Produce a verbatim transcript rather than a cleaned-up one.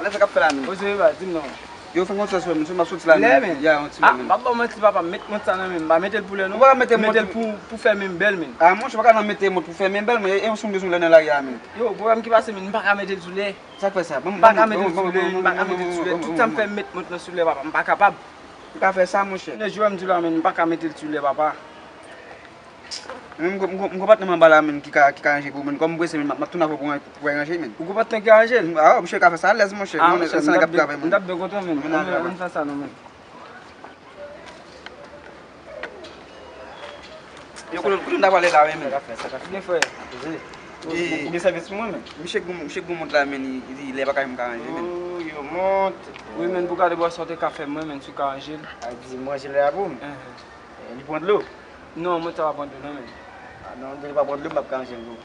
Lè sa k ap fè la menm. Oze, baz, di m non. Yo, fè m yon ti sou men, sou m ap soti la menm. Lè men. Ya, yon ti men. Ah, m ap ba w manti, papa, m met mont sa nan men m. M pa mete l pou lè non. Ou pa ka mete mont. Mete l pou, pou fè men m bèl men. Ah, monchè, ou pa ka nan mete mont pou fè men m bèl men. E yon sou m de sou lè nan lari a men. Yo, pwoblèm ki pase men, m pa ka mete l sou lè. Sa k fè sa? M pa ka mete l sou lè, m pa ka mete l sou lè. Tout tan m fè m met mont nan sou lè, papa, m pa kapab. Ou ka fè sa, monchè. Jounen jodi a menm, m pa ka mete l sou lè, papa. Men m gwo, m gwo, m gwo patnè m anba la, menm, ki ka, ki ka ranje pou ou, menm. Kòm m prese, menm, m ap, m ap tounen avè w pou, pou w ranje, menm. Ou gwo patnè ki ka ranje l? Ah, monchè, ka fè sa alèz, monchè. Ah, monchè, m t ap byen kontan, menm. Ann fè sa non, menm. Yo, kote, kote m ta pale la, menm? Sa ka fè, sa ka fè. Gen frè. Ou gen sèvis pou mwen, menm? Misye gwo, misye gwo mont la, menm, li, li, lè pa ka menm ka ranje, menm. Oh, yo mont. Wi, menm, pou gade bò sa w te ka fè mwen, menm, si w ka ranje l. A di, m ranje lè a pou m. Eh, li pran dlo? Non, mwen sa pa pran dlo non, men. Ah non, lè li pa pran dlo, m p ap ka ranje l non.